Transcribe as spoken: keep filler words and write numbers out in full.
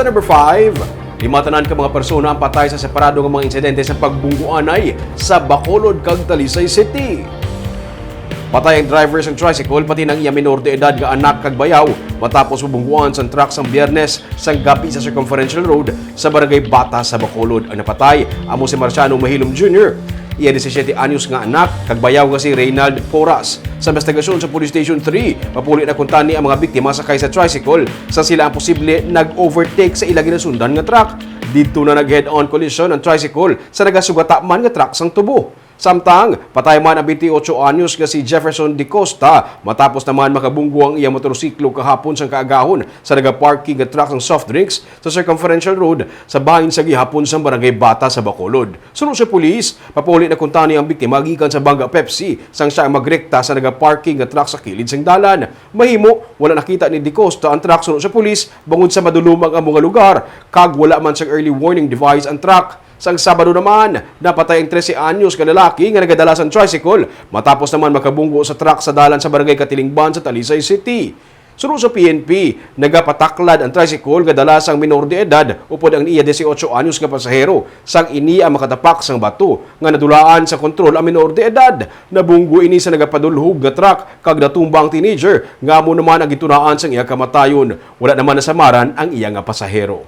Number five, lima tanan ka mga persona ang patay sa separado nga mga insidente sa pagbungguanay sa Bacolod kag Talisay City. Patay ang driver sang tricycle pati nang iya minor de edad nga anak kag bayaw matapos mabungguan sang truck sang Biyernes sang gabi sa Circumferential Road sa Barangay Bata sa Bacolod. Ang napatay amo si Marciano Mahilom Junior, iya disisiete anyos nga anak, kag bayaw nga si Reynald Poras. Sa investigasyon sa Police Station three, mapuli na kuntani ang mga biktima sakay sa tricycle sa sila ang posible nag-overtake sa ila ginasundan nga truck. Didto na nag-head-on collision ang tricycle sa nagasugata man nga truck sang tubo. Samtang, patay man ang twenty-eight anyos nga si Jefferson De Costa matapos naman makabunggo ang iyang motorsiklo kahapon sang kaagahon sa nagaparking nga truck sang soft drinks sa Circumferential Road sa bahin sa gihapon sang Barangay Bata sa Bacolod. Suno sa pulis, papauli na kuntani ang biktima gikan sa Bangga Pepsi sang siya ang magrekta sa nagaparking nga truck sa kilid sang dalan. Mahimo, wala nakita ni De Costa ang truck suno sa pulis bangod sa madulom ang amo nga lugar kag wala man sang early warning device ang truck. Sang Sabado naman, napatay ang trese anyos nga lalaki nga nagadala sang tricycle matapos naman makabunggo sa truck sa dalan sa Barangay Katilingban sa Talisay City. Suno sa P N P, nagapataklad ang tricycle nga dala sang minor de edad upod ang iya dieciocho anyos nga pasahero sang ini ang makatapak sang bato nga nadulaan sa kontrol ang minor de edad. Nabunggo ini sa nagapadulhog nga truck kag natumba ang teenager nga amo naman ang gintunaan sang iya kamatayon. Wala naman nasamaran ang iya nga pasahero.